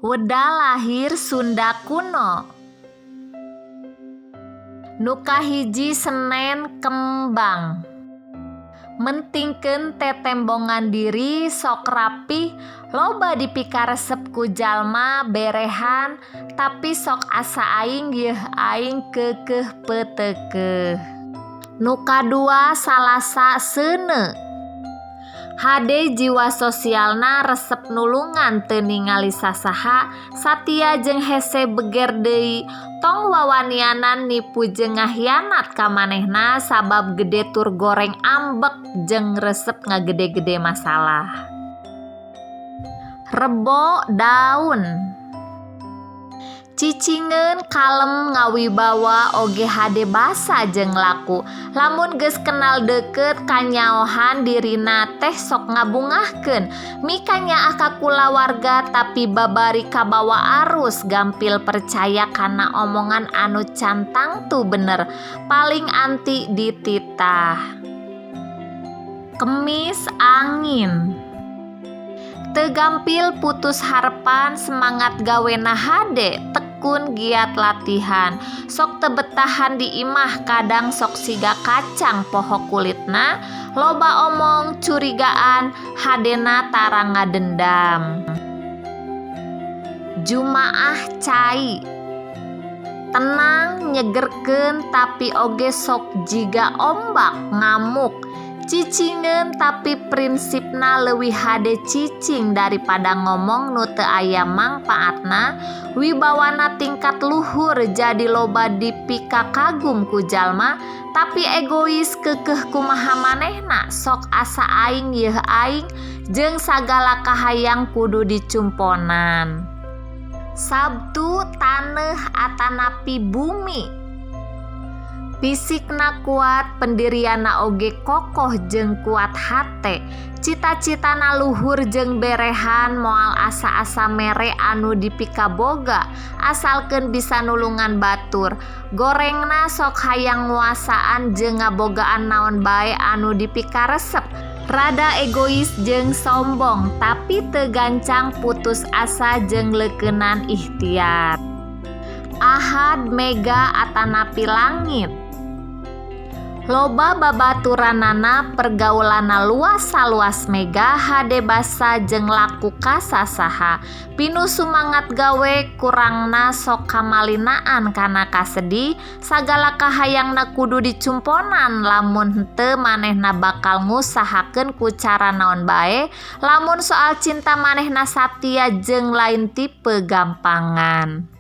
Weda lahir Sunda Kuno. Nu kahiji Senen kembang. Mentingkeun tetembongan diri, sok rapih, loba dipikaresep ku jalma, berehan, tapi sok asa aing yeuh aing keukeuh peuteukeuh. Nu kadua Salasa seuneu. Hade jiwa sosialna, resep nulungan teu ningali sasaha, satia jeung hese beger deui. Tong wawanianan nipu jeung ngahianat ka manehna sabab gede tur goreng ambek jeung resep ngagede-gede masalah. Rebo daun. Cicingeun, kalem, ngawibawa oge hade basa jeung laku. Lamun geus kenal deukeut, kanyaohan dirina teh sok ngabungahkeun. Mikanyaah ka kulawarga, tapi babari kabawa arus, gampil percaya kana omongan anu can tangtu bener. Paling anti dititah. Kemis angin. Teu gampil putus harepan, semangat gawena hade, tekun, giat latihan. Sok teu betahan di imah, kadang sok siga kacang poho kulitna, loba omong, curigaan, hadena tara ngadendam. Jumaah cai. Tenang, nyegerkeun, tapi oge sok jiga ombak ngamuk. Cicingeun, tapi prinsipna leuwih hade cicing daripada ngomong nu teu aya mangpaatna. Wibawana tingkat luhur, jadi loba dipikakagum ku jalma, tapi egois, keukeuh kumaha manehna, sok asa aing yeuh aing jeung sagala kahayang kudu dicumponan. Sabtu taneuh atanapi bumi. Fisikna kuat, pendirianna oge kokoh jeung kuat hate. Cita-citana luhur jeung berehan, moal asa-asa mere anu dipikaboga asalkeun bisa nulungan batur. Gorengna sok hayang nguasaan jeung ngabogaan naon bae anu dipikaresep. Rada egois jeung sombong, tapi teu gancang putus asa jeung leukeunan ikhtiar. Ahad mega atanapi langit. Loba babaturanana, pergaulanna luas saluas mega, hade basa jeung laku ka sasaha. Pinuh sumangat gawe, kurangna sok kamalinaan kana kasedih, sagala kahayangna kudu dicumponan, lamun henteu manehna bakal ngusahakeun ku cara naon bae. Lamun soal cinta manehna satia jeung lain tipe gampangan.